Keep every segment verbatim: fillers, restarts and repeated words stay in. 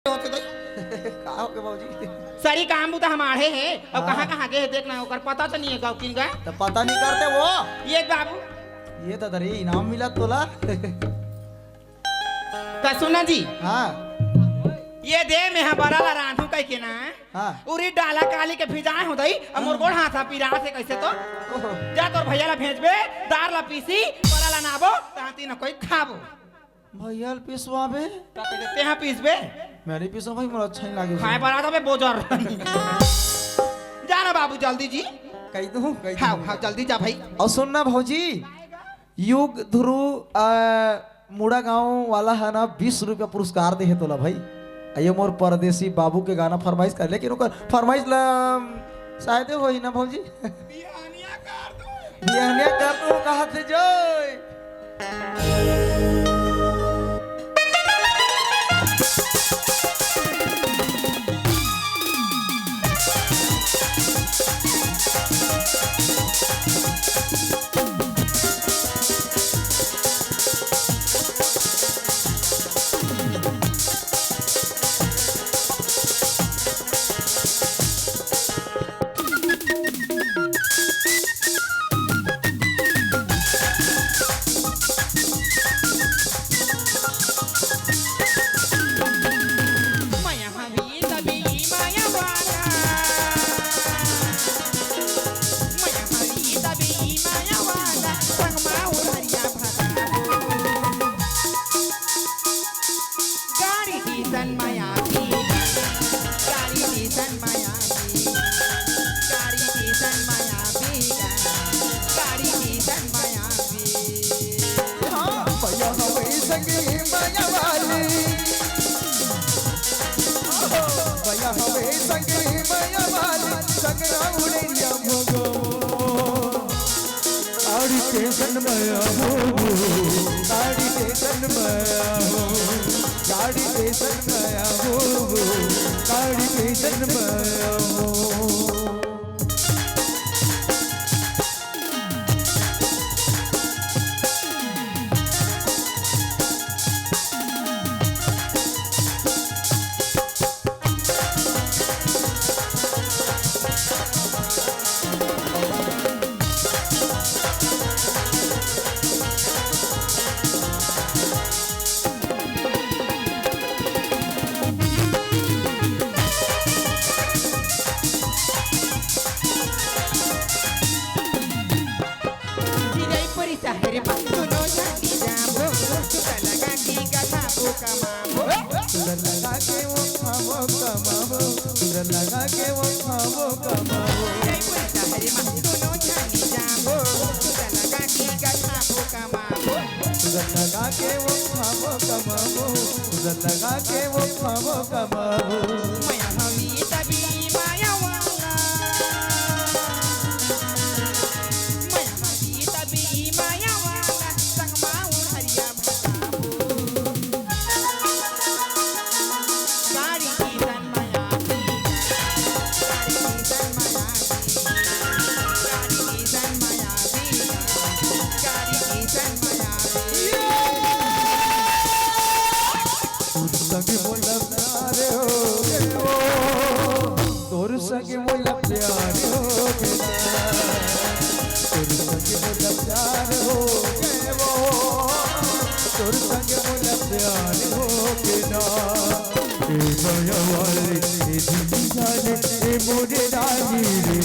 होथे दई। का होगे भौजी? सरी काम बुता हमारे हे, अउ हाँ। कहाँ-कहाँ गे हे, देख ना, ओकर पता तो नहीं हे, गाँव किन गए। तो पता नहीं करते वो। ये बाबू। ये तो दरी इनाम मिला तोला। तो सुना जी। हाँ। ये दे में हा बरा ला रांधू कह के ना। हाँ। उरी डाला काली के भिजाए हो दई, अब मोर हाँ। गोड़ हाथ हा पीरा से कैसे तो। ओहो। जा तोर भैया ला भेजबे, दार ला पीसी, बरा ला नाबो, तांती न कोई खाबो। भैया ल पिसवाबे? का कहे, तेहा पिसबे? मैं नहीं पिसों भाई, मोला अच्छा नहीं लागे। खाए बर आ जाबे बोजर। जा ना बाबू, जल्दी जी। कह दूं, कह दूं। हाँ, हाँ, जल्दी जा भाई। अउ सुन ना भौजी, युग ध्रुव, अ, मुड़ा गांव वाला हे ना, बीस रुपया पुरस्कार दे हे तोला भाई। अ ये मोर परदेसी बाबू के गाना फरमाइश कर, लेकिन ओकर फरमाइश ला शायद होही ना भौजी। बिहनिया कर दो। बिहनिया कर दो, कहा थे जोय। गाड़ी स्टेशन में आबे, गाड़ी स्टेशन में आबे, गाड़ी स्टेशन में आबे, गाड़ी स्टेशन में आबे। हाँ, भैया हवे संगी मया वाली। भैया हवे संगी मया वाली, संग राउड़िया भगवान। गाड़ी स्टेशन में आबो, गाड़ी स्टेशन में आबो, गाड़ी स्टेशन में आबो, गाड़ी स्टेशन में आबो। चिरई परी शहर मा दुनो झंडी जाबो, सुंदर लगा के गठाबो कमाबो। सुंदर लगा के वो खाबो कमाबो, सुंदर लगा के वो खाबो कमाबो। चिरई परी शहर मा दुनो झंडी जाबो, सुंदर लगा के गठाबो कमाबो। सुंदर लगा के वो खाबो कमाबो, सुंदर लगा के वो खाबो कमाबो। मया हवी तभी मया वाला। तोर संग मोला प्यार हो गे वो, तोर संग मोला प्यार हो गे ना, तोर संग मोला प्यार हो गे वो, तोर संग मोला प्यार हो गे ना। ए मया वाली, ए दिल जाने, ए मोरे रानी रे।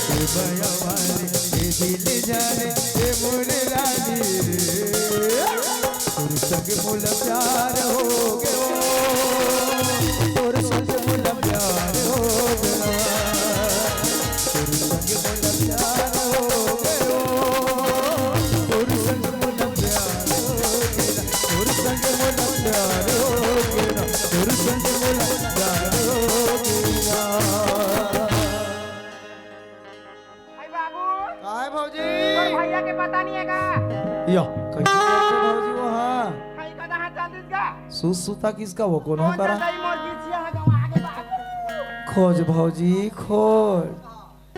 ए मया वाली, ए दिल जाने, ए मोरे रानी रे। तोर संग मोला प्यार हो गे वो, तोर संग मोला प्यार हो गे ना। तोर संग मोला प्यार हो गे वो, तोर संग मोला प्यार हो गे ना। तोर संग मोला प्यार हो गे ना। तोर संग मोला प्यार हो गे ना। अरे बाबू, काय भौजी? तोर भैया के पता नहीं हे का? या, कैसे करते भौजी वो, हाँ? खाई का दहा चल दिस का? सुसुता किसका वो कौन हो करा? सही मोर बिछिया हा गवा आगे बाबू। खोज भौजी, खोज।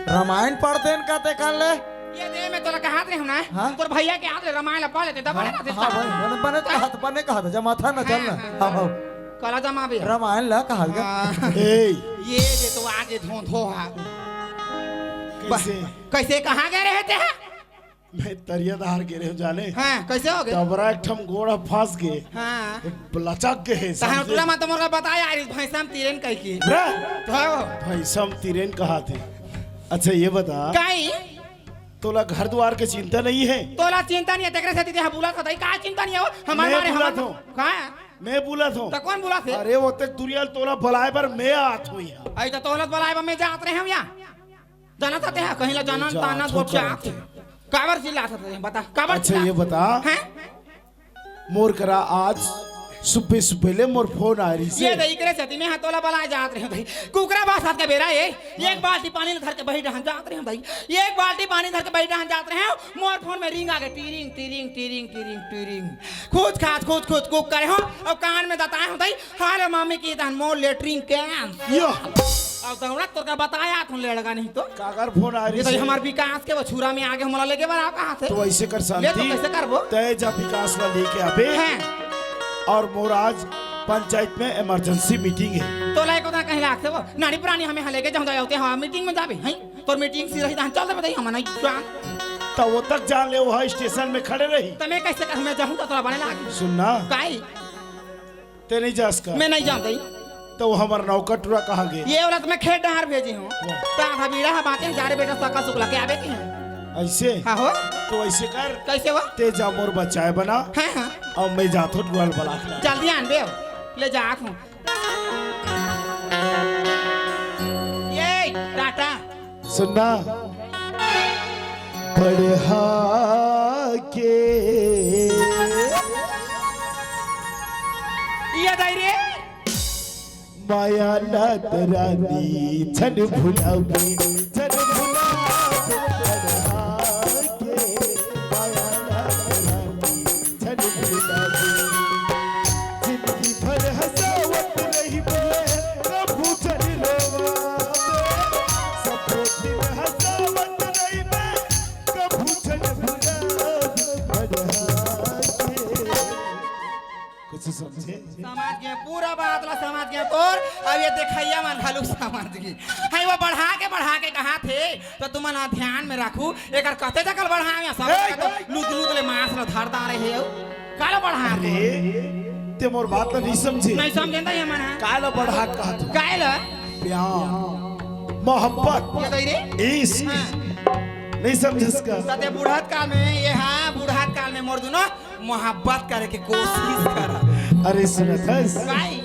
रामायण पढ़ते न कहते कर ले। ये दे मैं तोला कहात रहे हूँ ना, हाँ? तोर भैया के आत ले रामायण ला पढ़ लेते, तब हाँ, बने रहते हाँ सब। भाई, बने, बने कहत, बने कहत, जब माथा न चल ना। हाँ, हाँ, हाँ, हाँ। हाँ। कला जमाबे। रामायण ला कहा गा? हाँ। ए, ये जे तो आगे धोंधो हा। कैसे? कैसे, कहाँ गए रहे थे? मैं तरिया धार के रहे जाने। हाँ, कैसे हो गए? डबरा एक ठम गोड़ फंस गए। हाँ। लचक गए, तहन समझे? टूरा मा तो मोर का बताया यार, भैंसम तीरेन कह के। रे, तो भैंसम तीरेन कहा थे। अच्छा, ये बता। काई? तोला घर द्वार के चिंता नहीं है? तोला चिंता नहीं है, तेकरे सेती ते हा बुलात हस, का चिंता नहीं है वो? हमारे मैं बारे बुलात हमारे हूँ। का? मैं बुलात हूँ। तो कौन बुलात हे? अरे, वो तक दुरिया तोला बुलाए बर मैं आत हूँ यहाँ। आई तो तोला बुलाए बर मैं जात रहे हूँ यहाँ। जाना चाहते हैं? कहीं ला जाना, जात ताना हूँ, गोट जात जात हूँ। काबर चिल्लात हस, बता, काबर अच्छा, चिल्लात? ये बता। हैं? मोर करा आज सुबह सुबह ले मोर फोन आ रही ये से। दे, इकरे सेती मैं हा तोला बलाए जात रहे हूँ दई। कुकरा बासात के बेरा ए, एक बाल्टी पानी ल धर के बही डहन जात रहे हूँ दई। एक बाल्टी पानी धर के बही डहन जात रहे हूँ, मोर फोन में रिंग आ गए, टीरिंग, टीरिंग, टीरिंग, टीरिंग, टीरिंग। खूच खाच, खूच खूच कुक करे हूँ, अब कान में दताए हूँ दई, हाले मम्मी की तहन मोर लेटरिन कैंसिल। यो। अब दौड़ा तोर का बताया तुम लड़का नहीं तो। काकर फोन आ रही ये तो से? हमार विकास के वो छुरा में आगे हमला लेके बड़ा कहाँ से? तो ऐसे कर ले तो शांति, कैसे करबो? तय जा विकास ला लेके आबे। हैं। और मोर आज पंचायत में इमरजेंसी मीटिंग है। तो लायक होता कहीं लाग से वो नानी पुरानी हमें हले के जाऊँ जाते हाँ मीटिंग में जाबे हैं। तो मीटिंग सी रही तो हम चल दे बताइए हम नहीं जान। तो वो तक जान ले, वो स्टेशन में खड़े रही। तो मैं कैसे कर, मैं जाऊँ तो थोड़ा बने लाग। सुनना। काई? ते नहीं जास का? मैं नहीं जानता ही। तो वो हमार नौकर टुरा कहाँ गए? ये वाला तो मैं खेत डहार भेजे हूँ। वाह। तो आधा बीड़ा है बातें जा रे बेटा सका सुकला के आबे की हैं। ऐसे? हाँ हो। तो ऐसे कर। कैसे हो? ते जा मोर बचाए बना। हाँ, हाँ। और मैं जात हूँ टुरा ल बला के ला। जल्दी आन बे। ले जात हूँ। ये टाटा। सुनना। बढ़ा के ये दाई रे। माया लात रानी झन भुलावे, झन भुलावे, बढ़ा के माया लात रानी झन भुलावे। जिंदगी भर हंसावत रहिबे, कभू झन रोवावे। सबो दिन हंसावत रहिबे, कभू झन भुलावे, बढ़ा के। कुछ समझे? समझ गए, पूरा बात ला समझ गए तोर। अब ये देखैया मन घलुक समझ गई। है वो बढ़ा के, बढ़ा के कहा थे, तो तुमन ध्यान में रखू, एकर कते जकल बढ़ावे, सब ए! जगह तो लूद लूद ले मांस ल धर डारे हे। काला बढ़ा अरे, ते मोर बात ल नहीं समझे। नहीं समझे त ये मन ह। काला बढ़ा कहत हो? काहे ल? प्यार, मोहब्बत, ये तो रे? इश्क। हाँ। नहीं समझे इसका? सते बुढ़त काल में, ये हाँ, बुढ़त काल में मोर दुनो मोहब्बत करे के कोशिश कर। अरे सुनत हस? काई?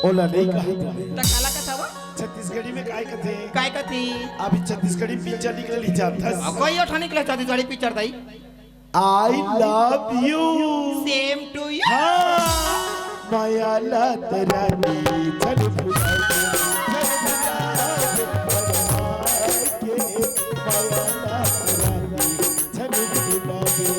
ओला नहीं कहा था। त काला कथा वो? छत्तीसगढ़ी में काय कथे? काय कथी? अभी छत्तीसगढ़ी पिक्चर निकल ही जात हस। अब कोई ओठा निकले छत्तीसगढ़ी पिक्चर दाई। I love you। Same to you। हाँ, माया लात रानी झन भुलावे, झन भुलावे, बढ़ा के माया लात रानी झन भुलावे।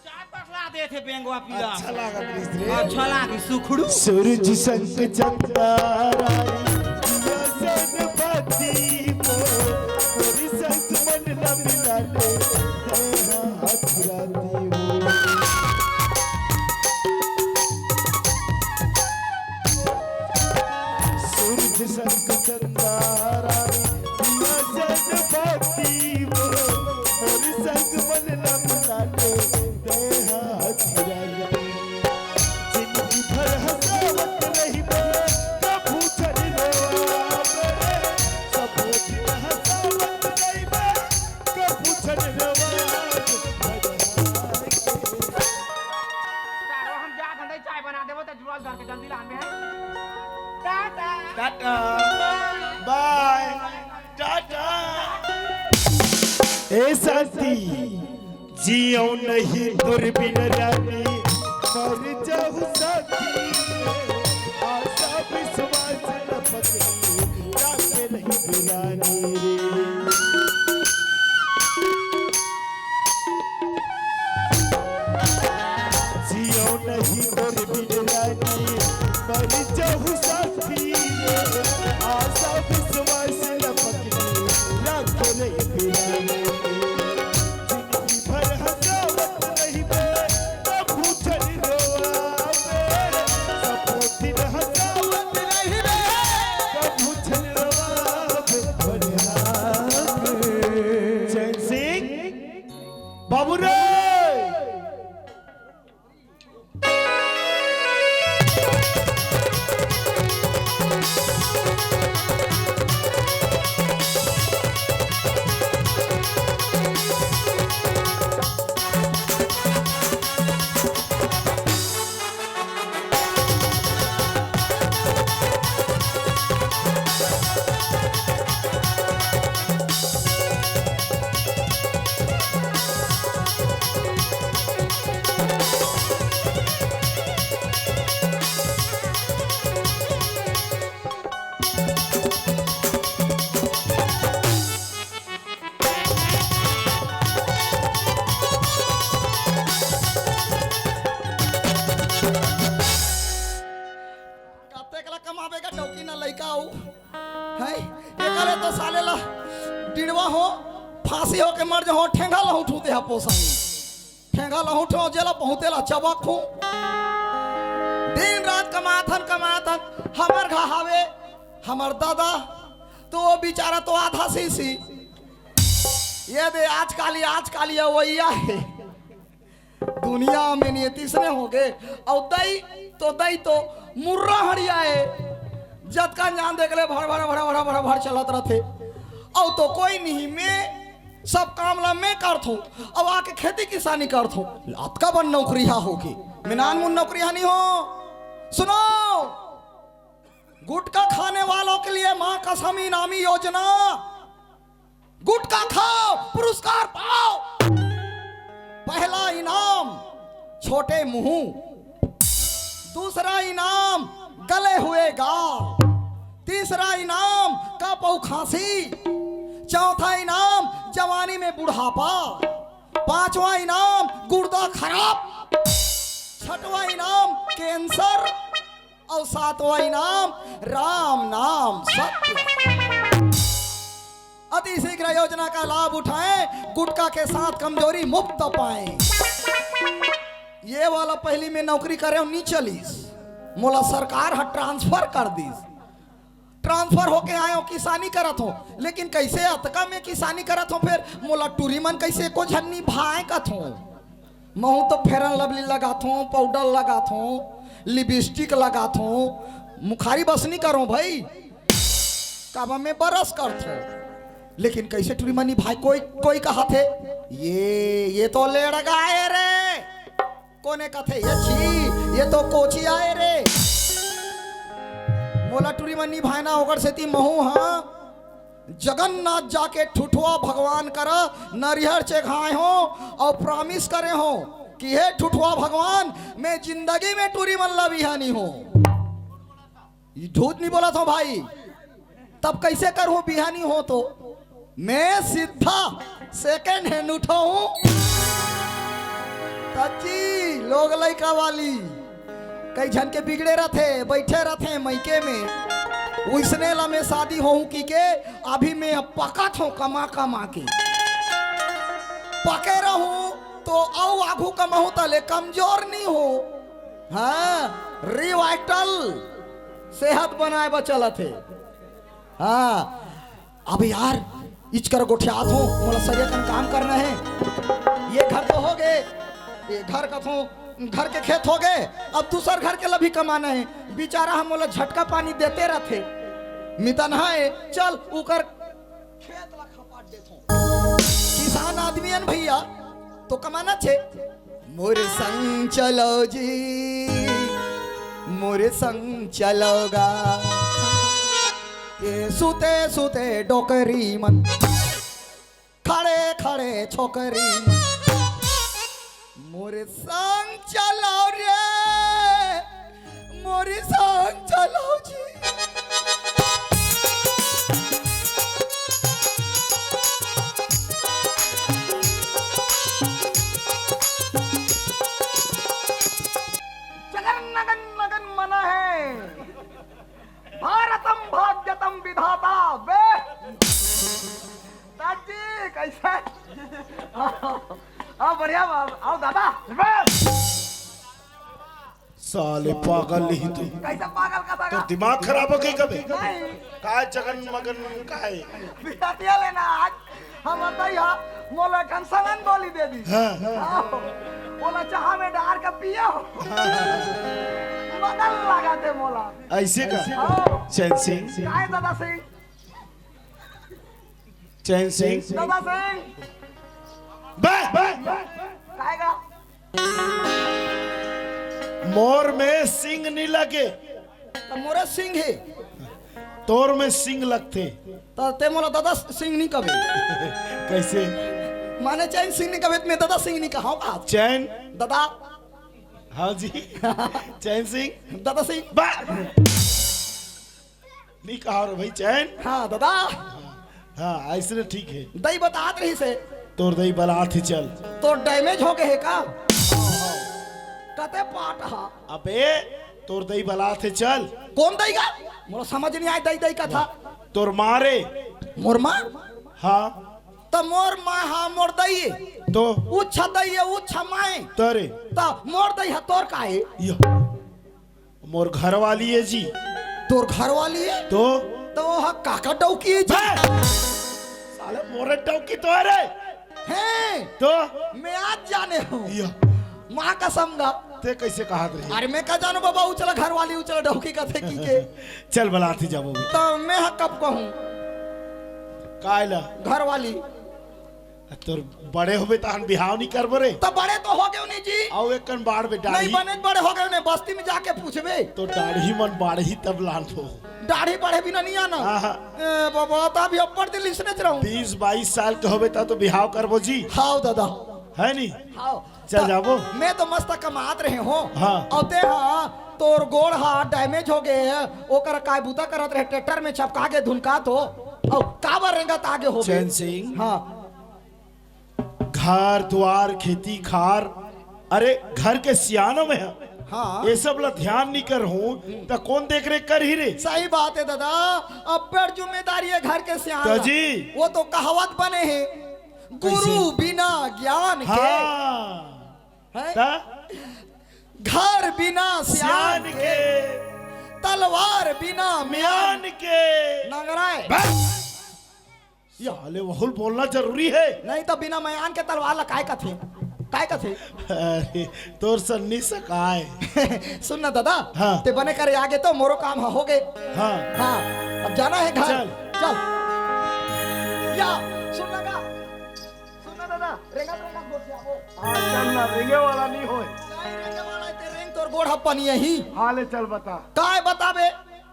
चार पटला देथे बेंगवा पीला। अच्छा लागत रहिस रे। अच्छा लागी सुखड़ू। सूरज संग चंदा राई, दिया सन बाती मो, तोरी संग मन न मिलाने, तेरा हथुराती हो। सूरज संग चंदा राई, दिया सन बाती मो, तोरी संग मन न मिलाने, तेरा हथुराती। जिंदगी भर हंसावत रहिबे, कभू झन रोवावे। सबो दिन हंसावत रहिबे, कभू झन रोवावे। चारों हम जात हन, चाय बना देबो, त जुड़ल धर के जल्दी लान में है। टाटा। टाटा। बाय। टाटा। ए शांति, जियो नहीं तोर बिन रानी, मर जाहू साथी रे। आशा विश्वास ल पकड़ी, राखे रहिबे रानी रे। जियो नहीं तोर बिन रानी, मर जाहू साथी रे। आशा विश्वास ल पकड़ी, राखे रहिबे रानी रे। जिंदगी भर हंसावत रहिबे, कभू झन रोवाबे। सबो दिन हंसावत रहिबे, कभू झन रोवाबे। जय सिंह बाबू रे। कतेक ला कमाबे गा डौकी ना लइका अउ, हैं? एकरे तो साले ला डिड़वा हो, फांसी होके मर जाहूं, ठेंगा ला उठू देहा पोसाई। ठेंगा ला उठो, जेला बहुते ला चबक हूं। दिन रात कमाथन, कमाथन, हमर घा हावे, हमर दादा, तो वो बेचारा तो आधा सीसी। ये दे आजकाल, ये आजकाल ये वइया हे। दुनिया में नियति इसने होगे। अउ दई तो, दई तो मुर्रा हड़िया हे। जतका जान देख ले, भड़, भड़, भड़ चलत रथे। अउ तो कोई नहीं, मैं सब काम ला मैं करथों। अउ आके खेती किसानी करथों। अतका बन नौकरी हा होगे। मैं नानमुन नौकरी हा नहीं हो। सुनो, गुटखा खाने वालों के लिए माँ कसम इनामी योजना। गुटखा खाओ, पुरस्कार पाओ। पहला इनाम छोटे मुंह, दूसरा इनाम गले हुए गाल, तीसरा इनाम कापऊ खांसी, चौथा इनाम जवानी में बुढ़ापा, पांचवा इनाम गुर्दा खराब, छठवां इनाम कैंसर, अउ सातवां इनाम राम नाम सत्य। अति शीघ्र योजना का लाभ उठाएं, गुटखा के साथ कमजोरी मुफ्त पाएं। ये वाला पहली में नौकरी करे हूं, नहीं चलिस, मोला सरकार ह ट्रांसफर कर दिस। ट्रांसफर होके आए हो, किसानी करत हो, लेकिन कैसे अतका में किसानी करत हो, फिर मोला टूरी मन कैसे को झन्नी भाए कथो। महू तो फेरन लवली लगाथों, पाउडर लगाथों, लिपस्टिक लगाथों, मुखारी बस नहीं करो भाई, काबा में बरस करथों। लेकिन कैसे टूरी मनी भाई, कोई कोई कहा थे, ये ये तो लेड़गा है रे। कोने कथे, ये छी, ये तो कोची आए रे। मोला टूरी मनी भाई ना, ओकर सेती महू हा जगन्नाथ जाके ठुठुआ भगवान करा नरिहर चघाए हो अउ प्रॉमिस करे हो कि हे ठुठुआ भगवान, मैं जिंदगी में टूरी मन ला बिहानी हो। ये झूठ नहीं बोला था भाई। तब कैसे करूं बिहानी हो तो? मैं सीधा सेकंड हैंड उठाऊं। तच्ची लोग लइका वाली कई झन के बिगड़े रथे, बैठे रथे मइके में, उइसने ला मैं शादी होहूं की के। अभी मैं अब पकत हों कमा कमा के, पके रहूं तो अउ आघू कमाहूं तले कमजोर नहीं हो। हाँ, रिवाइटल सेहत बनाए बर चलत हे। हाँ, अब यार इचकर गोठियात हो, मोला सरिया कन काम करना है। ये घर तो हो गए, ये घर कथों, घर के खेत हो गए, अब दूसर घर के ला भी कमाना है। बेचारा हम मोला झटका पानी देते रहते, मितन है, चल उकर खेत ला खपाट देथों। किसान आदमी हन भैया, तो कमाना छे। मोर संग चलो जी, मोर संग चलो गा। ये सुते सुते डोकरी मन, खड़े खड़े छोकरी। मोरे संग चलाओ रे, मोरे संग चलाओ जी। जगन नगन नगन मन हे, भारतम भाग्यतम विधाता बे। दादी, कैसे? आओ, बढ़िया बा-, आओ दादा। साले पागल नहीं तू। कैसे पागल का दादा? तो दिमाग खराब हो गई कभी? नहीं। काय जगन मगन काय? बिटिया लेना आज। हम बताई हा, मोला ठन सलन गोली दे दी। हाँ। आओ, मोला चाह में डार के पियो। मगन लगा दे मोला। ऐसे का? आओ। चैन सिंह। काय दादा सिंह? चैन सिंह। दादा सिंह। बे, बे। काय गा? मोर में सिंग नहीं लगे। त मोरे सिंग हे। तोर में सिंग लगथे। त ते मोला दादा सिंग नहीं कबे। कैसे? माने चैन सिंह नहीं कबे, त मैं दादा सिंह नहीं कहाऊं आज। चैन। दादा। हाँ जी। चैन सिंह। दादा सिंह। बा- नहीं कहा रे भाई चैन। हाँ दादा। हाँ, ऐसने ठीक हे। दई बतात रहिसे। तोर दई बलात हे चल। तोर damage हो गए हे का? कते पाट हा? अबे, तोर दई बलात हे चल। कौन दई गा? मोला समझ नहीं आय दई दई कथा। तोर माँ रे। मोर माँ? हाँ। त मोर माँ हा मोर दई हे। तो? उच्छा दई हे, उच्छा माय। तरे। त मोर दई हा तोर का हे? या। मोर घरवाली हे जी। तोर घरवाली हे? तो? त वो हा काकर डौकी हे जी? बे! साले मोरे डौकी तो हे रे। हे? तो? मैं आज जाने हूँ। या। माँ कसम गा। ते कैसे कहात रहे? अरे मैं का जानूं बाबा, उचला घरवाली, उचला डौकी कथे की के। चल बलात ही जाबो बे। त मैं हा कब कहूँ? काय ला? घरवाली। तोर बड़े होबे तहन बिहाव नहीं करबो रे। त बड़े तो हो गए नहीं जी। आओ एक कन बाढ़ बे दाढ़ी। नहीं बने बड़े हो गए नहीं, बस्ती में जाके पूछबे। तो दाढ़ी मन बाढ़ही तब लान हो। दाढ़ी बढ़े बिना नहीं आना। हाँ, हाँ। ए बाबा, त अभी अब्बड़ दिन इसने च रहूं। बीस बाईस साल के होबे त तो बिहाव करबो जी। हाव दादा। है नहीं? हाव। चल त जाबो। मैं तो मस्त कमात रहे हूँ। हाँ। अउ ते हा, तोर गोड़ हा damage हो गए हे, ओकर काय बूता करत रहे, ट्रैक्टर में चपका के धुनका तो। अउ काबर रेंगत आगे हो गए? चैन सिंह। हाँ। घर द्वार, खेती खार, अरे घर के सियानो में हे। हाँ। ये सब ला ध्यान नहीं कर हूँ, त कौन देख रेख कर ही रे? सही बात हे दादा, अब्बड़ जिम्मेदारी हे घर के सियान त ला। जी। वो तो कहावत बने हे, गुरु कैसे? बिना ज्ञान के। हाँ। हैं? त? घर बिना सियान सियान के। के। तलवार बिना म्यान म्यान के। नंगराय। बस। या। साले वहुल बोलना जरूरी हे। नहीं त बिना म्यान के तलवार ला काय कथे? काय कथे? अरे, तोर सन्नी सकाय। सुन ना दादा, हाँ। ते बने करे आगे तो मोरो काम ह-, हो गए। हाँ। हाँ, अब जाना हे घर। चल। चल। या, सुन ना गा। सुन ना दादा, रेंगा, रेंगा गोठियाबो। हाँ, चल ना, रेंगे वाला नहीं होय। नहीं रेंगे वाला हे, ते रेंग तोर गोड़ ह पनिया ही। हाँ, ले चल बता। काय बताबे?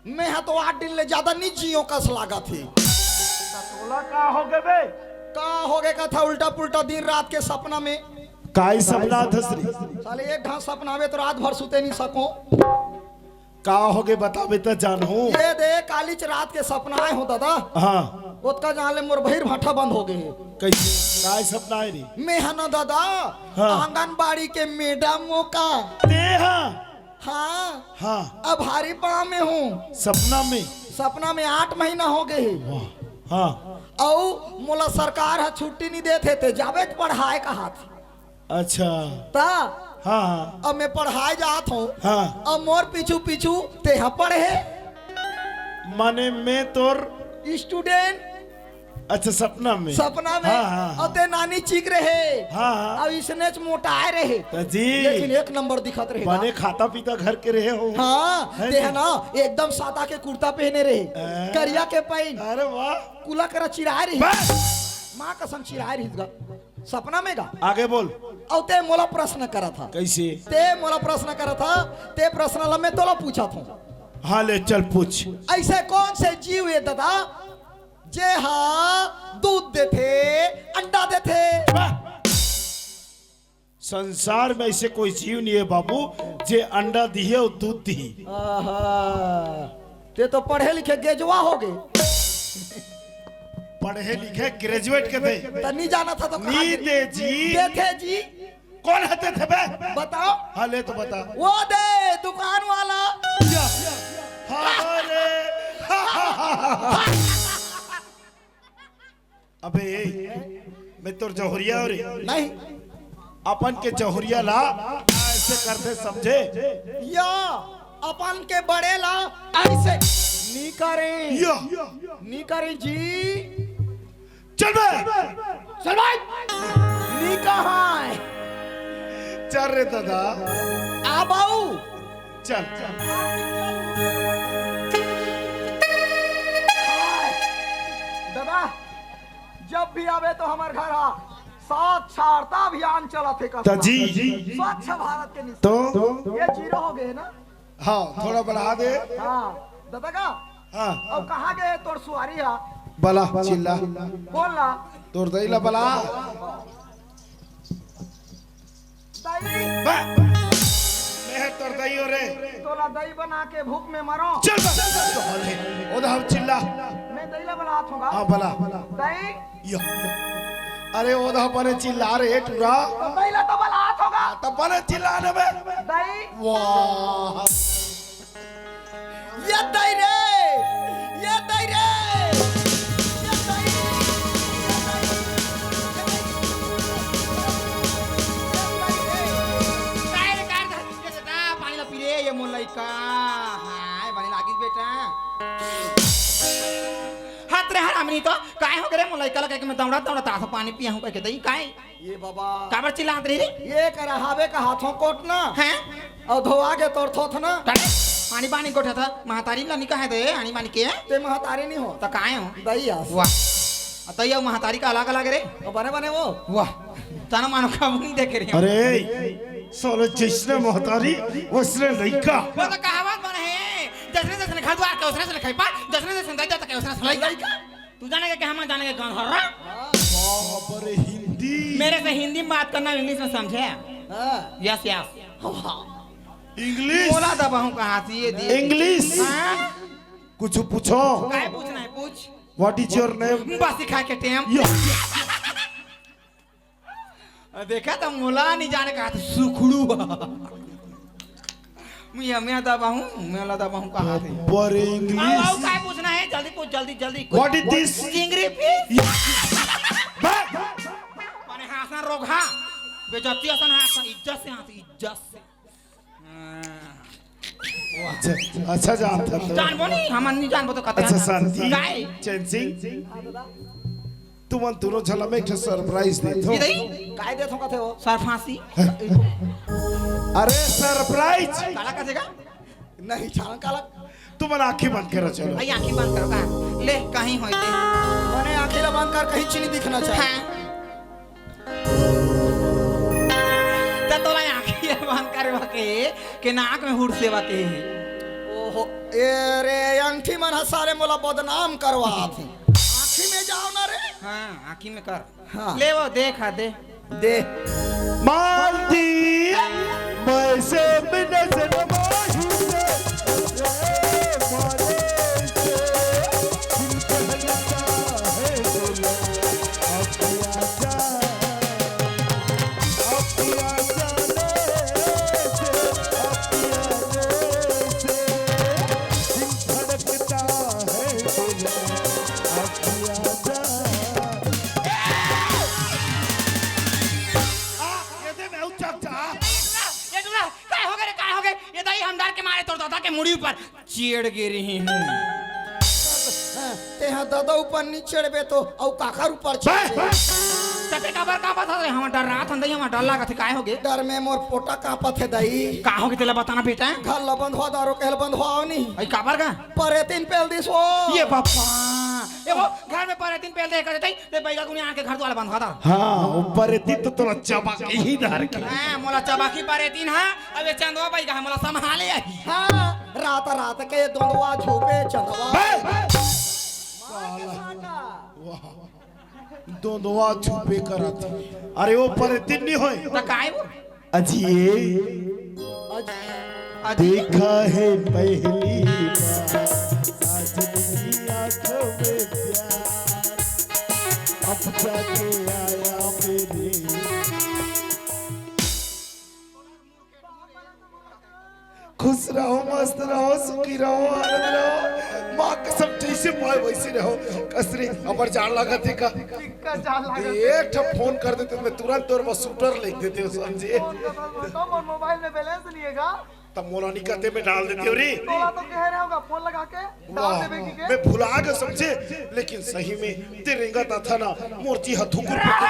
मैं ह तो आठ दिन ले ज्यादा नहीं जियो कस लागत हे। त तोला का हो गे बे? का हो गे कथा, उल्टा पुल्टा दिन रात के सपना में। काय सपना थस रे? साले एक ढां सपनावे तो रात भर सुते नहीं सको। का हो गे बताबे त जानहूं। ये दे, कालीच रात के सपना आए हो दादा। हाँ। ओतका जान ले मोर बहिर भाठा बंद हो गए हे। कैसे? काय सपना आए रे? मैं ह ना दादा, हाँ। आंगनबाड़ी के मैडम हो का। ते हा? हाँ। हाँ। अब भारी पाँव में हूँ। सपना में? सपना में आठ महीना हो गए हे। वाह। हाँ। अउ मोला सरकार ह छुट्टी नहीं देत हे, ते जाबे त पढ़ाए कहात। अच्छा। त हाँ, हाँ। अब मैं पढ़ाए जात हूँ। हाँ। अब मोर पीछू पीछू तेहा पढ़े। माने मैं तोर student। अच्छा, सपना में। सपना में। हाँ, हाँ, हाँ। अउ ते नानी चिक रहे। हाँ, हाँ। अउ इसने च मोटाए रहे। त जी। लेकिन एक नंबर दिखत रहे बने ना। खाता पीता घर के रहे हो। हाँ, है तेहा जी। ना एकदम सादा के कुर्ता पहने रहे। हाँ। करिया के पैंट। अरे वाह। कुला करा चिराए रहे। बस। माँ कसम चिराए रहिस गा। सपना में गा। आगे बोल। अउ ते मोला प्रश्न करत हा। कैसे? ते मोला प्रश्न करत हा, ते प्रश्न ला मैं तोला पूछत हूँ। हाँ, ले चल पूछ। ऐसे कौन से जीव हे दादा, जे हा दूध देथे, अंडा देथे, संसार में ऐसे कोई जीव नहीं है बाबू, जे अंडा दिहे और दूध दिही। आहा, ते तो पढ़े लिखे गेजुआ हो गे। पढ़े लिखे ग्रेजुएट के थे। त नहीं जाना था तो कहा नी दे जी। दे थे जी। कौन हते थे बे? बताओ। हाँ, ले तो बता। वो दे, दुकान वाला। या। हाँ रे। अबे, मैं तोर जहुरिया हो रे। नहीं। अपन के जहुरिया ला ऐसे करते समझे? या, अपन के बड़े ला ऐसे नी करे। या। नी करे जी। चल बे। चल भाई। नी कहा है। चल रे दादा। आ बाऊ। चल, चल। दादा, जब भी आवे तो हमर घर हा साक्षरता अभियान चलत हे का? त जी। स्वच्छ भारत के निशान। तो? ये जीरो हो गए ना? हाँ, थोड़ा बढ़ा दे। हाँ, दादा का? हाँ। अब कहाँ गए तोर सुआरी हा? बला, चिल्ला। कौन ला? तोर दई ला बला। दई। बा-, मैं तोर दई हो रे। तोला दई बना के भूख में मरो। चल बा-, ओदा हम चिल्ला। मैं दई ला बलात होगा। हाँ, बला। दई। यो। अरे, ओदा बने चिल्ला रे, टूरा। तो दई ला तो बलात होगा। हाँ, तो बने चिल्ला ने बे। दई। वाह। ये दई रे, ये दई रे, ये दई, ये दई, ये दई, ये दई रे। काय रे, काय रे, ये दादा, पानी ला पी रे, ये मोर लइका। हाय, बने लागिस बेटा। हाथ रे हरामी तो, काय हो गे रे मोर लइका ला, कहिके मैं दौड़ा, दौड़ा, तासो पानी पिया हूँ, कहिके दई, काय? ये बाबा। काबर चिल्लात रही रे? ये करा हावे का हाथों कोट ना। हैं? अउ धोआ के तोर थोथ ना। करे? आनी बानी कोठा था, महतारी ला नी कहे दे, आनी बानी के? ते महतारी नहीं हो। त काय हो? दई आस। वाह। अ तई अउ महतारी का अलग अलग रे? तो बने बने वो। वाह। तना मानो कब नहीं देखे रे। अरे, साले जैसने महतारी, वैसने लइका। वो तो कहावत बने हे, जैसने जैसने घर द्वार के, वैसने वैसने खाई पार, जैसने जैसने दई जाता के, वैसने वैसने लइका। लइका? तू जाने के क्या, हम जाने के गंधर्रा? बाप रे, हिंदी। मेरे से हिंदी में बात करना, इंग्लिश में समझे? हाँ। Yes, yes. इंग्लिश। बोला दबाऊं कहाँ से ये दी? इंग्लिश। हाँ? कुछ पूछो। काय पूछना है, पूछ। What is your name? बस सिखा के टेम। यो। देखा त मोला नहीं जाने कहा था, सुखड़ू। मैं, मैं दबाऊं, मैं ला दबाऊं कहा थे। पर इंग्लिश। आओ, आओ, काय पूछना है? जल्दी पूछ, जल्दी, जल्दी। What is this? Chingri fish. बे! माने हाँसना रोगहा। बेइज्जती असन हाँस, इज्जत से हाँस, इज्जत से। हाँ। अच्छा, अच्छा जानता था। जानबो नहीं, हम नहीं जानबो तो कते अच्छा, जानता। शांति। काय? चैन सिंह, तुमन दोनों झन ला मैं एक ठो सरप्राइज देत हों। ये दई? काय देत हों कथे वो? सर फांसी। अरे सरप्राइज। काला कथे का? नहीं जान काला। तुमन आँखी बंद करो, चलो। आई आँखी बंद करो का? ले, कहीं होई दे। मने आँखी ला बंद कर, कहीं चीनी दिखना चाहिए। हाँ। त तोला आँखी बंद करवा के, के नाक में हुड़ सेवा के। ओहो, ए रे, अंगठी मन ह सारे मोला बदनाम करवात हे। आँखी में जाओ ना रे। हाँ, आँखी में कर। हाँ। ले वो, देखा दे। दे। मालती, मैं से बिना सनमाही रे, मारे से दिल बहलता है दिल। अब आजा, अब आजा रे से, अब आजा रे से, दिल धड़कता है दिल। अब आजा। आ, ये दे मैं उचक जा। ये टूरा, काय हो गे रे, काय हो गे? ये दई हम डर के मारे तोर दादा के मुड़ी ऊपर चढ़ गे रही हूँ। तेहा दादा ऊपर नी चढ़बे तो अउ काकर ऊपर चढ़बे? तते काबर कांपत हस रे? हमर डर रात हन दई, हमर डर लागत हे, काय हो गे? डर में मोर पोटा कांपत हे दई। का हो गे तेला बताना बेटा? घर ला बंधवा दारो, कहल बंधवाओ नी। अई काबर का? परेतिन पेल दिस वो। ये बापा। ए वो घर में परेतिन पेल दे कर देते, ते बैगा गुनी आके घर द्वार बंधवा दा। हाँ, वो परेतिन तो तोला चबा के ही धर के। हाँ, मोला चबा की परेतिन, हाँ। अब ये चंदवा बैगा है, मोला संभाले आई। हाँ, रात रात के दोंदवा झोपे चंदवा। बे! मार के साटा। वाह। दोंदवा छुपे करत हे। अरे वो परतिन नहीं होय। त काय वो? अजी ये अजी देखा है पहली बार साजन की आंखों में प्यार, अब जाके आया मेरे। खुश रहो, मस्त रहो, सुखी रहो, आनंद रहो। माँ कसम जैसे पाए वैसे रहो। कस रे, अबर जाड़ लागत हे का? का जाड़ लागत हे? एक ठो फोन कर देते, मैं तुरंत तोर बर सूटर लिख देते हो, समझे? फोन कर दो, तो मोर मोबाइल में बैलेंस नहीं है का? तब मोला नहीं कहते, मैं डाल देते हो रे। तोला तो कह रहे होगा, फोन लगा के डाल वाह, देवे की के? मैं भुला गया समझे, लेकिन सही में ते रेंगत आथा ना, मोर जी हथुकुर पुकुर।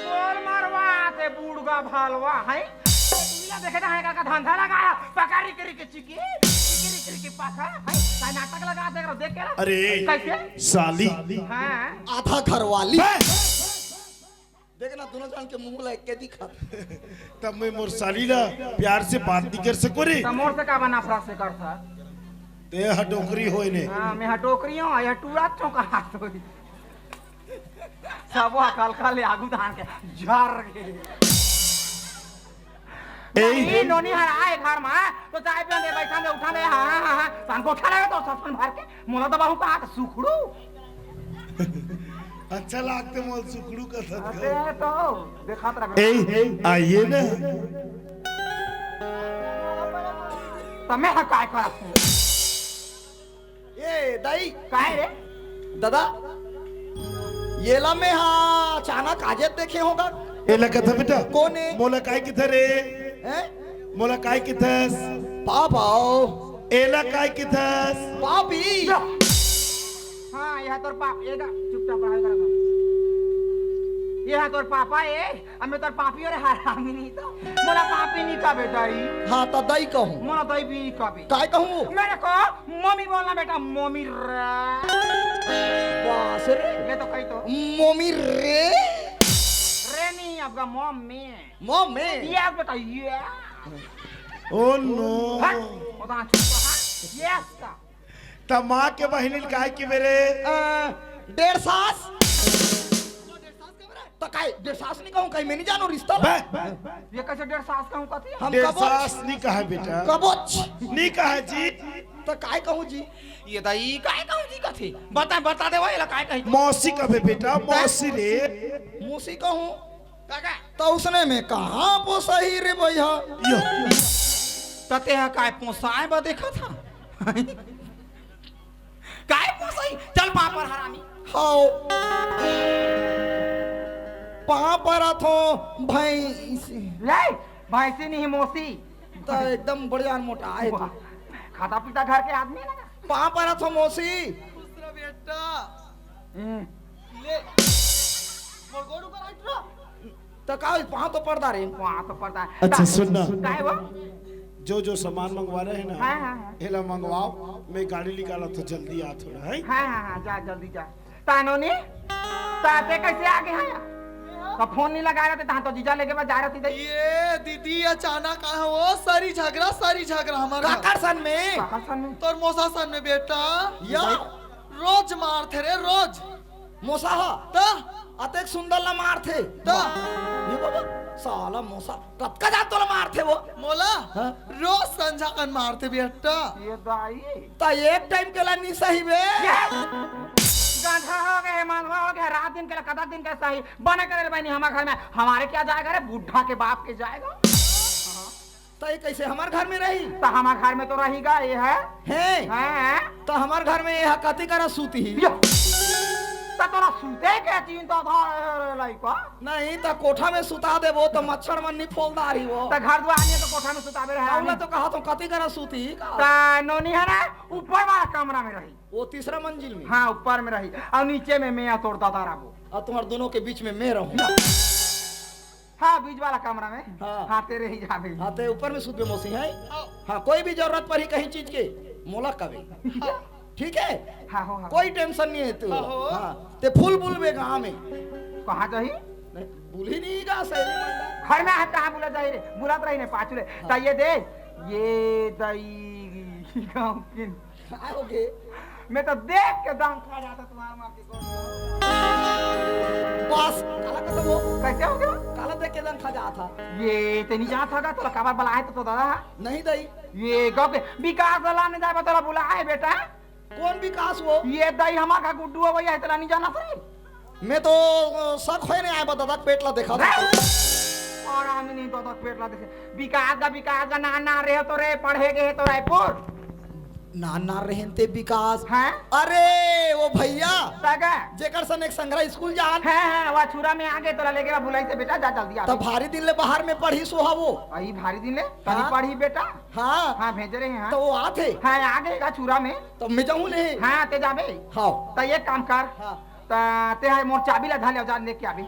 बोल मरवा ते बूढ़ा भालवा है। तू ला देखे ना है का धंधा लगाया, पका रिक रिक चिकी, चिकी रिक रिक पका, है? का नाटक लगा दे रहा, देख के ना। अरे, कैसे? साली। हाँ। आधा घरवाली। बे! देख ना, दोनों जन के मुंह ला एक के दिखा। तब मैं मोर साली ला प्यार से बात नहीं कर सको रे। त मोर से का बना नफरत से करथा? ते ह डोकरी होय ने। हाँ, मैं ह डोकरी हूँ, यह टूरा चौका हाथ होई। सब हल्का ले आगू धान के झर के। ए। नहीं, नोनी हर आए घर में, तो चाय पिया दे, बैठा दे, उठा दे, हाँ, हाँ, हाँ, हाँ, सान गोठा लगे तो सपन भर के, मोला दबाहूँ का हाथ सुखड़ू। अच्छा लागते मोल सुखड़ू का सत अबे तो देखत रह। ए, आइए ना। तमे ह काय करत हूँ? ए, दाई। काय रे? दादा, येला में हा अचानक आजे देखे होगा। एला कथा बेटा। कोन ए? मोला काय किथे रे? हैं? मोला काय किथस? पाप आओ। एला काय किथस? पापी। हाँ, यह तोर पाप, एगा, चुपचाप रहा, एगा रहा। यह तोर पापा ए, अब मैं तोर पापी अउ हरामी नहीं तो। मोला पापी नहीं कबे दाई। हाँ, त दाई कहूँ। मोला दाई भी नहीं कबे। काय कहूँ? मेरे को मम्मी बोलना बेटा, मम्मी रे। बस रे। ये तो कही तो। मम्मी रे। रे नहीं, आपका मम्मी। मम्मी। ये आप बताइए। Oh no। हट, पता नहीं चुप रहा। ये आपका। त माँ के बहिनी ल काय किबे रे? अ, डेढ़ सास। त काय डेढ़ सास नहीं कहूँ, कहीं मैं नहीं जानू रिश्ता ला। बे, ये कैसे डेढ़ सास कहूँ कथी? हम डेढ़ कबोच। सास नहीं कहे बेटा। कबोच। नहीं कहे जी। त काय कहूँ जी? ये दाई काय कहूँ जी कथी? बता, बता दे भाई, एला काय कही? मौसी कबे बेटा, मौसी रे। मौसी कहूँ। काका। त उसने में कहाँ पोसही रे भैया? यो। त तेहा काय पोसाए बर देखत हा? काय पोसही? चल पाँव पर हरामी। हाओ। पाँव परत हों भैंसी। ले, भैंसी नहीं मौसी। त एकदम बढ़िया मोटा है तू। वाह, खाता पीता घर के आदमी है ना। पाँव परत हों मौसी। खुश रह बेटा। हम्म। ले। मोर गोड़ ऊपर हट रहा। त का होई, पाँव तो परदा रे। पाँव तो परदा है। अच्छा, त सुन ना। काय वो? जो जो सामान मंगवा रहे हैं ना, हाँ, हाँ, हाँ। एला मंगवाओ, मैं गाड़ी निकाला तो जल्दी आ थोड़ा, है? हाँ, हाँ, हाँ, जा, जल्दी जा। तानोनी, ताते कैसे आ गए हैं? तो फोन नहीं लगा रहे थे, तहाँ तो जीजा लेके बस जा रहे थे। ये दीदी अचानक आए हो, सारी झगड़ा, सारी झगड़ा हमारे घर। काकर सन में? काकर सन में? तोर मौसा सन में बेटा। या? रोज मारथे रे, रोज। मौसा ह? त? अतेक सुंदर ला मारथे। त? ये बाबा, साला मौसा, कतका जान तोला मारथे वो? मोला? हाँ? रोज संझा कन मारथे बेटा। ये दाई। त एक टाइम के ला नी सही बे। ये गांधा हो गए, मालवा हो गए, रात दिन के ला, कतक दिन के सही। बने करे बहनी, हमारे घर में, हमारे क्या जाएगा रे, बुढ़ा के बाप के जाएगा। त ये कैसे हमार घर में रही? त हमार घर में तो रही गा, ये है। हैं? हैं? त हमार घर में ये ह कति करा सूती ही? यो। त तोरा सूते के चिंता था, ए, लइका? नहीं, त कोठा में सुता देबो, त मच्छर मन नी फोलदार ही वो। त घर दुआर नहीं तो कोठा में सुताबे रहे। तौला तो कहा तो कति करा सूती ही का? त नोनी है ना, ऊपर वाला कमरा में रही। वो तीसरा मंजिल में? हाँ, ऊपर में रही। और नीचे में मैं और तोर दादा रहबो। और तुम्हार दोनों के बीच में मैं रहूँ। हाँ, बीच वाला कमरा में। हाँ। हाँ, तेरे ही जाबे। हाँ, ते ऊपर में सुतबे मौसी, हैं? हाँ, कोई भी जरूरत पड़ी कहीं चीज के, मोला कबे। हाँ। ठीक है? हाँ, हो, हाँ। कोई टेंशन नहीं है तू। हाँ, हो। हाँ, ते फुल बुलबे गाँव में। कहाँ जाही? नहीं, बुलही नहीं गा, सहेली मंडल। घर में है, कहाँ बुला जाही रे? बुलात रही ने, पाछू ले। हाँ। त ये दे, ये दई, गाँव के। काय हो गे? मैं तो देख के दम खा जाता तुम्हारे माँ के गोड़। बस, काला कथस वो? कैसे हो गया? काला देख के दम खा जाता। ये ते नहीं जाना था का? तोला काबर बुलाए तो, तो दादा? नहीं दाई। ये गाँव के विकास ला लाने जाए बा, तोला बुलाए बेटा। कौन विकास वो? ये दाई हमार का गुड्डू है, वही है, तोला नहीं जाना था? मैं तो, अ, शक होए नहीं आए बा, दादा के पेट ला देखा था। और आमी नहीं दादा के पेट ला देखे। विकास का, विकास का नान नान रहे तो रे, पढ़े गए तो रायपुर। नान नान रहेन ते विकास। हैं? अरे, वो भैया, सगा। जेकर सन एक संघरा स्कूल जान। हैं, हैं, वो छुरा में आगे तोला लेके बा भुलाई से बेटा, जा जल्दी आ। तब भारी दिन ले बाहर में पढ़िस वो हा वो। आई भारी दिन ले? कहीं हाँ। पढ़ी बेटा? हाँ। हाँ, भेजे रहे हैं। तो वो आथे? हाँ, आगे का छुरा में। तो मैं जाऊँ ले? हाँ, ते जाबे। हाँ। तो एक काम कर। हाँ। तो ते है मोर चाबी ला धर ले, जा लेके आबे।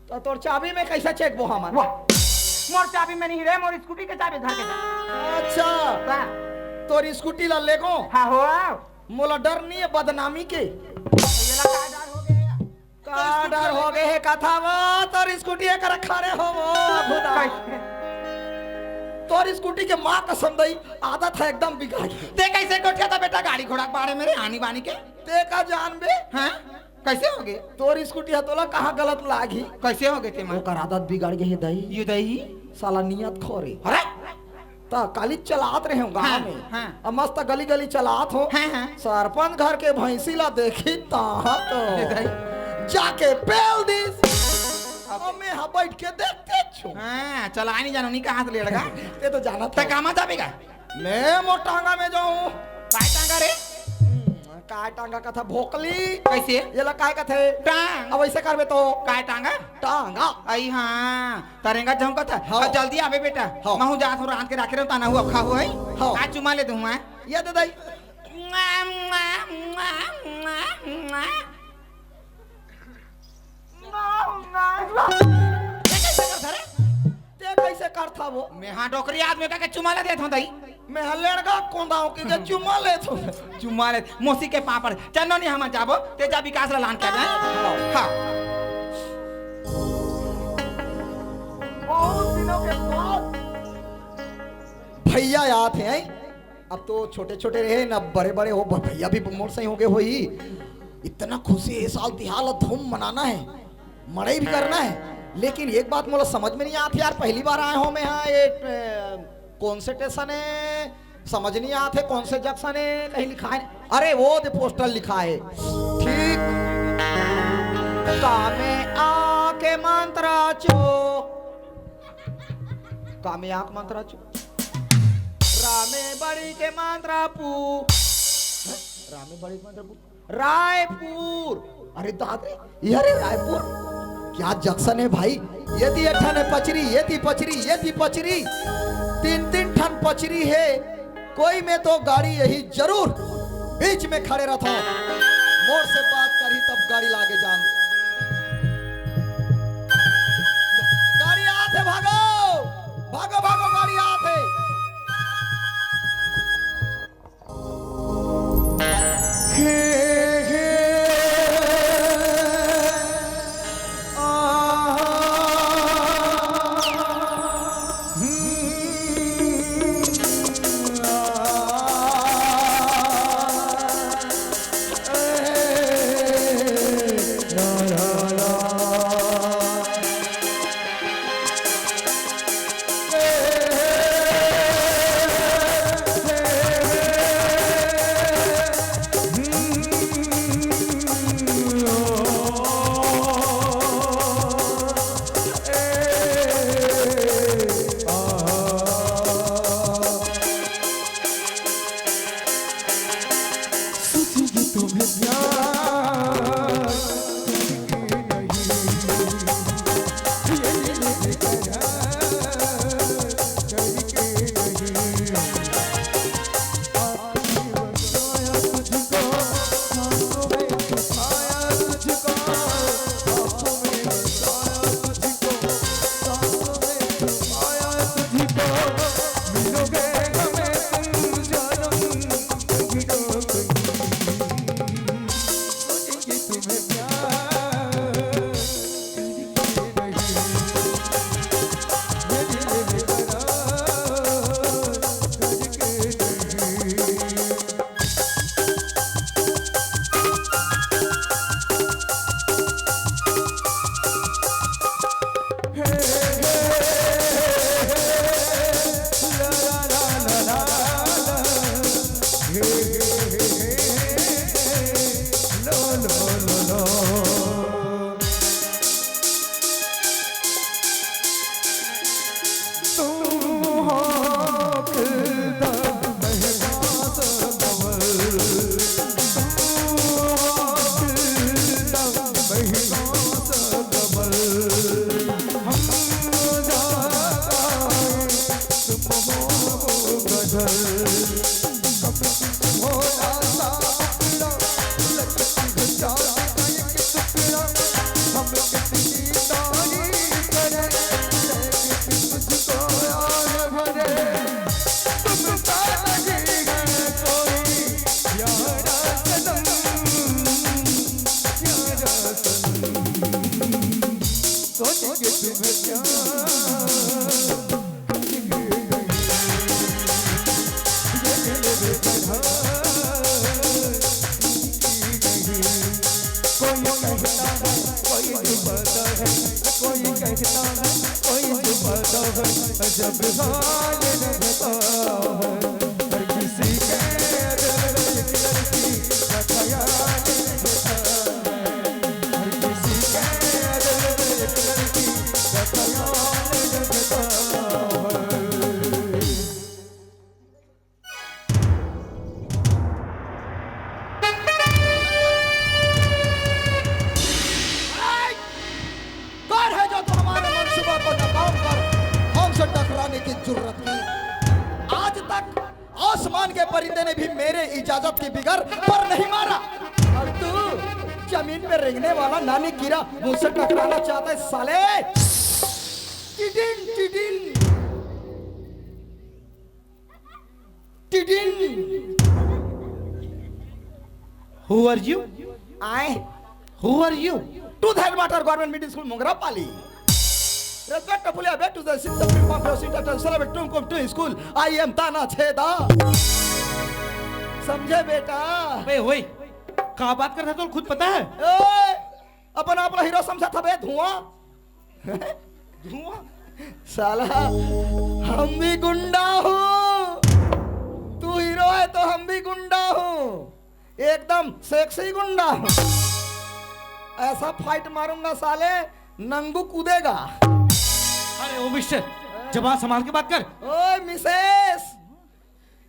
तो तोर चाबी में कैसे चेकबो हमन? वाह, मोर चाबी में नहीं रे, मोर स्कूटी के चाबी धर के जा। अच्छा। हाँ। तोर स्कूटी ला लेगो? हाँ हो। मोला डर नहीं है बदनामी के। ये ला का डर हो गया? का डर हो गए हे कथा वो? तोर स्कूटी एक रखा रे हो वो, खुदा। कैसे? तोर स्कूटी के माँ कसम दई, आदत है एकदम बिगाड़ के। ते कैसे गोठिया था बेटा गाड़ी घोड़ा के बारे में रे, आनी बानी के? ते का जानबे? हाँ? कैसे हो गए? तोर स्कूटी ह तोला कहाँ गलत लागही? कैसे हो गए ते माँ? ओकर आदत बिगड़ गए हे दई। ये दई? साला नियत खोरे। अरे? त काली चलात रहे हो गाँव हाँ, में। हाँ। अब मस्त गली गली चलात हो। हाँ, हाँ। सरपंच घर के भैंसी ला देखी ता तो ये दई? जाके पेल दिस। अब मैं हा बैठ के देखते छु। हाँ, चला नहीं जानो, नहीं कहाँ से लेड़गा? ते तो जाना ते था। कामा जाबे का? मैं मोर टांगा में जाऊँ। काय टांगा रे? हम्म, काय टांगा कथा भोकली। कैसे? ये ला काय कथे? टांग। अब ऐसे करबे तो? काय टांगा? टांगा। आई हाँ, तरेंगा जाऊँ कथा। हाँ। अब जल्दी आबे बेटा। हाँ। महू जात हूँ, रांध के राखे रहूँ, ताना हूँ, अब खाहू है। हाँ। आज चुमा ले दूँ मैं। ये दे दई। ये कैसे करता रे? ते कैसे करथा वो? मैं हाँ डोकरी आदमी का के चुमा ले देत हूँ दई। मैं हा लेड़गा कोंदा हूँ कि जे चुमा लेत हूँ। चुमा ले, मौसी के पापड़। चन्नो नहीं हम जाबो, ते जा विकास ला लान के आबे। हाँ। बहुत दिनों के बाद भैया आत हे, हैं? अब तो छोटे-छोटे रहे न, बड़े-बड़े हो, भ-, भैया भी मोर सही हो गए होही। इतना खुशी, ये साल तिहार ला धूम मनाना है, मड़ई भी करना है। लेकिन एक बात मोला समझ में नहीं आत यार, पहली बार आए हो मैं यहाँ, ये, अ, कौन से स्टेशन है, समझ नहीं आत है, कौन से जंक्शन है, कहीं लिखा है। अरे वो दे पोस्टर लिखा है, ठीक। कामे आके मंत्रा चो, कामे आके मंत्रा चो। रामे बड़ी के मंत्रा पू। रामे बड़ी के मंत्रा पू। रायपुर। अरे दाद रे, ये रे रायपुर। क्या जंक्शन है भाई? ये ती एक ठन है पचरी, ये ती पचरी, ये ती पचरी। तीन तीन ठन पचरी है। कोई में तो गाड़ी यही जरूर बीच में खड़े रहता। मोर से बात करी तब गाड़ी लागे जान। गाड़ी आत है, भागो, भागो, भागो, गाड़ी आत है। कोई कहता है, कोई छुपाता है, कोई कहता है, कोई छुपाता है, जब हाल न बताओ है। हर किसी के दिल में एक लड़की का ख्याल रहता है। हर किसी के दिल में एक लड़की का ख्याल रहता है। कौन है जो तुम्हारे मंसूबा को नाकाम कर हमसे टकराने की जुर्रत की? आज तक आसमान के परिंदे ने भी मेरे इजाजत के बगैर पर नहीं मारा, और तू जमीन पे रेंगने वाला नानी कीड़ा मुझसे टकराना चाहता है, साले। टिडिन, टिडिन। टिडिन। Who are you? I. Who are you? To the headmaster, Government Middle School, Mongrapali. Respect to Pulia, back to the sixth Supreme Form, Sita Tansara, Tum Kum to school. I am Tana Cheda. समझे बेटा? अबे ओए, का बात करता है, तो खुद पता है? ओए, अपन आप ला हीरो समझा था बे, धुआं। धुआं? साला, हम भी गुंडा हूँ। तू हीरो है तो हम भी गुंडा हूँ, एकदम सेक्सी गुंडा हूँ। ऐसा फाइट मारूंगा साले, नंगू कूदेगा। अरे ओ मिस्टर, जबान संभाल के बात कर। ओए मिसेस,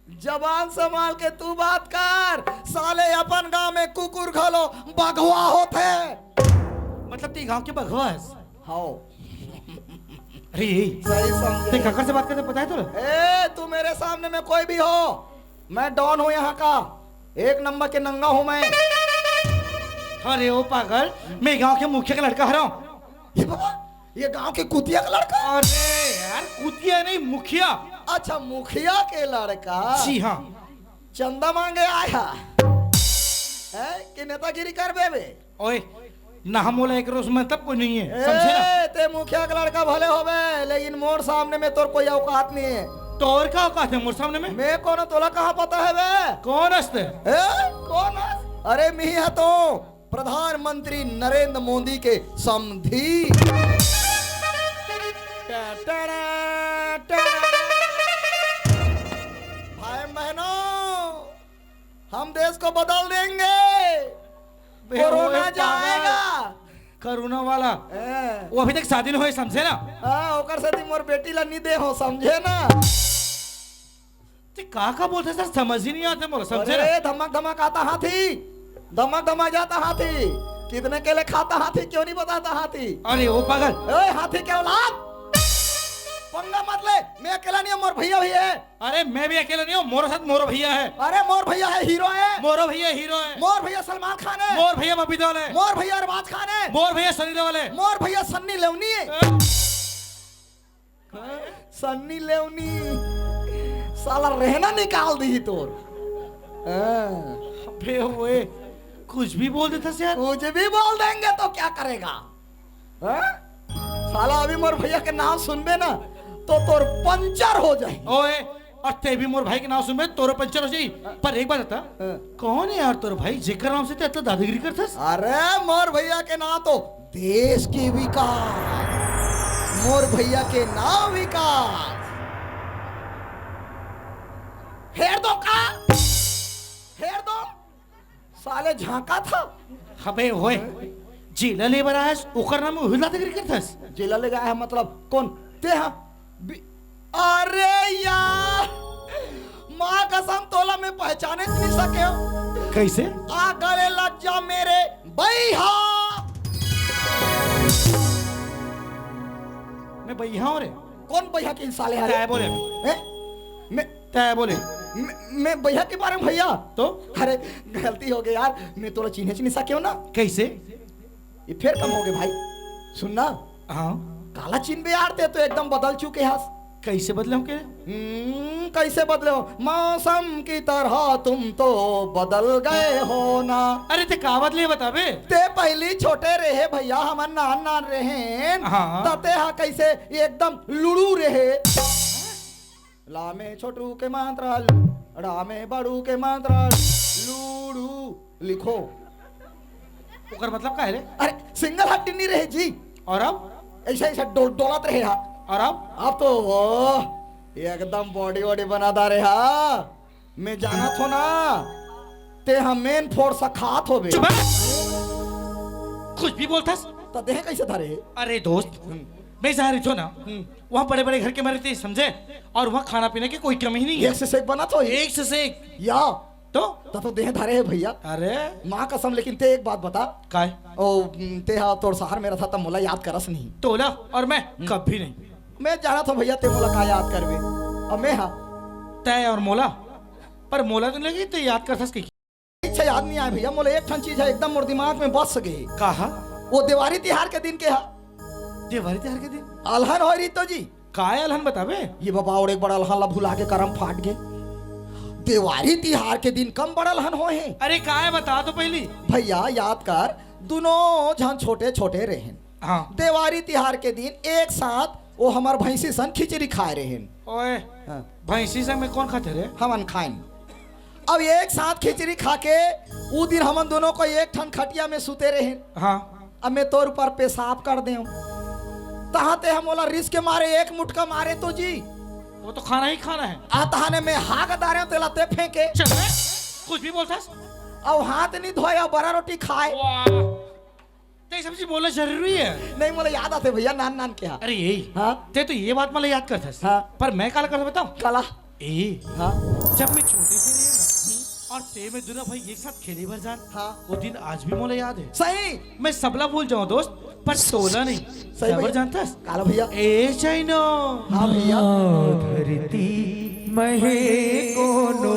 जबान संभाल के तू बात कर। साले अपन गांव में कुकुर घलो बघवा होथे। मतलब ते गांव के बघवा हस? हाओ। अरे, सही समझे। ते काकर से बात करते पता है तोला? ए, तू मेरे सामने में कोई भी हो, मैं डॉन हूँ यहाँ का, एक नंबर के नंगा हूँ मैं। अरे ओ पागल, मैं गांव के मुखिया का लड़का हरंव। ये बाबा, ये गांव के कुतिया का लड़का? अरे यार, कुतिया नहीं, मुखिया। अच्छा, मुखिया के लड़का। जी हाँ। चंदा मांगे आया है कि नेतागिरी करबे बे? ओए, ना मोला एकरो से मतलब कोई नहीं है, ए, समझे ना? ते मुखिया के लड़का भले होबे, लेकिन मोर सामने में तोर कोई औकात नहीं है। तोर का औकात है मोर सामने में? मैं कौन हूँ, तोला कहाँ पता है बे? कौन हस ते? ए, कौन हस? अरे, मी है तो प्रधानमंत्री नरेंद्र मोदी के समधी। टा, टा, टा, टा। भाई बहनों, हम देश को बदल देंगे। बे, कोरोना ओए पागल। जाएगा। कोरोना वाला। हाँ। वो अभी तक शादी नहीं हुई, समझे ना? हाँ, ओकर सेती मोर बेटी ला नहीं दे हो, समझे ना? ते का का बोलते सर, समझ ही नहीं आते मोला, समझे ना? अरे, धमक धमक आता हाथी, धमक धमक जाता हाथी, कितने केले खाता हाथी, क्यों नहीं बताता हाथी? अरे ओ पागल। ओए, हाथी के औलाद, पंगा मत ले, मैं अकेला नहीं हूँ, मोर भैया भी है। अरे मैं भी अकेला नहीं हूँ, मोर साथ मोर भैया है। अरे मोर भैया है, हीरो है। मोर भैया हीरो है। मोर भैया सलमान खान है। मोर भैया बबीता है। मोर भैया अरबाज खान है। मोर भैया सनी देओल है। मोर भैया सन्नी लेवनी है। ए? सन्नी लेवनी। साला रहना निकाल दी तोर। हाँ। अबे ओए, कुछ भी बोल देता से यार। कुछ भी बोल देंगे तो क्या करेगा? हाँ? साला अभी मोर भैया के नाम सुनबे ना तो तोर पंचर हो जाए। ओए, और ते भी मोर भाई के नाम सुनबे तोरो पंचर हो जाई। पर एक बात बता, हाँ। कौन है यार तोर भाई जेकर नाम से ते इतना दादागिरी करथस? अरे मोर भैया के नाम तो देश के विकास, मोर भैया के नाम विकास। हेर दो का? हेर दो। साले झांका था। अबे ओए, जेला ले बर आयस, ओकर नाम उहिला तक करथस। जेला ले गया है मतलब कौन? ते हा? बि-, अरे यार, माँ कसम तोला मैं पहचाने नहीं सके हूँ। कैसे? आ गले लग जा मेरे भैया। मैं भैया हूँ रे। कौन भैया के साले हरे? तय बोले। हैं? मैं तय बोले। मैं, मैं भैया के बारे में भैया? तो? अरे, गलती हो गई यार, मैं तोला चिन्हे चिन्हे सके हूँ ना। कैसे? ये फिर कम हो गए भाई। सुन ना। हाँ। काला चिन्हबे यार, ते तो एकदम बदल चुके हस। कइसे बदले हो के? हम्म, कइसे बदले हो? मौसम की तरह तुम तो बदल गए हो ना। अरे ते का बदले बताबे? ते पहिली छोटे रहे भइया, हमन नान नान रहेन। हाँ। त ते हा कइसे एकदम लुड़ू रहे। ला में छोटू के मात्रा लू, ड़ा में बड़ू के मात्रा लुड़ू लिखो। ओकर मतलब का हे रे? अरे सिंगल हड्डी नहीं रहे जी, और अब? ऐसा ऐसा डोल डोलत रहे हा। और अब? अब तो वो एकदम बॉडी वॉडी बना दा रहे हा। मैं जानत हो ना, ते हा मेन फोर्स खात होबे। चुप है। कुछ भी बोलथस। त देह कैसे धरे हे? अरे दोस्त, मैं जहाँ रहता हूँ ना, वहाँ बड़े बड़े घर के मरे थे, समझे? और वहाँ खाना पीने की कोई कमी नहीं है। एक से सेक बनत हो। एक से सेक। या तो? त तो देह धरे हे भइया। अरे माँ कसम, लेकिन ते एक बात बता। काय? ओ, ते हा तोर शहर में रहा था तब मोला याद करस नहीं। तोला और मैं कभी नहीं। मैं जानत हो भइया, ते मोला का याद करबे। अब मैं हा तय और मोला, पर मोला तो नहीं लगी ते याद करथस कि अच्छा याद नहीं आए भइया, मोला एक ठन चीज हे एकदम मोर दिमाग में बस गे। कहा? वो देवारी तिहार के दिन के हा। देवारी तिहार के दिन? अलहन होय रही तो जी। काय अलहन बताबे? ये बाबा, और एक बड़ा अलहन ला भुला के करम फाट गे। देवारी तिहार के दिन कम बड़ा अलहन होय हे। अरे काय बता तो पहली। भइया याद कर, दुनों झन छोटे छोटे रहेन। हाँ। देवारी तिहार के दिन एक साथ वो हमर भैंसी सन खिचड़ी खाए रहेन। ओए, हाँ। भैंसी संग में कौन खाथे रे? हमन खाइन। अब एक साथ खिचड़ी खा के उ दिन हमन दोनों को एक ठन खटिया में सुते रहेन। हाँ। अब मैं तोर ऊपर पेशाब कर देव, तहाँ ते हम ओला रिस के मारे एक मुटका मारे तो जी। वो तो खाना ही खाना है। आ तहाने मैं हाग दारे तेला ते फेंके। चुप है, कुछ भी बोलथस। अब हाथ नहीं धोए, अब बड़ा रोटी खाए। वाह, ते सब चीज बोलना जरूरी है। नहीं, मोला याद आथे भइया, नान नान के हा। अरे यही। हाँ। ते तो ये बात मला याद करथस। हाँ। पर मैं काला करता बताऊं? काला। ए, हाँ। जब मैं छोटे से रहे ना, और ते मैं दुनो भाई एक साथ खेले बर जान, हाँ। वो दिन आज भी मोला याद है। सही। मैं सबला भूल जाऊं दोस्त, पर तोला नहीं। सही काबर भइया। जानथस? काला भइया। A China. हाँ भइया। धरती महे कोनो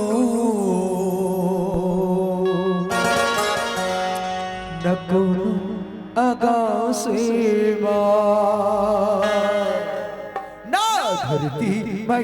न कोनो अगासे मा। ना धरती महे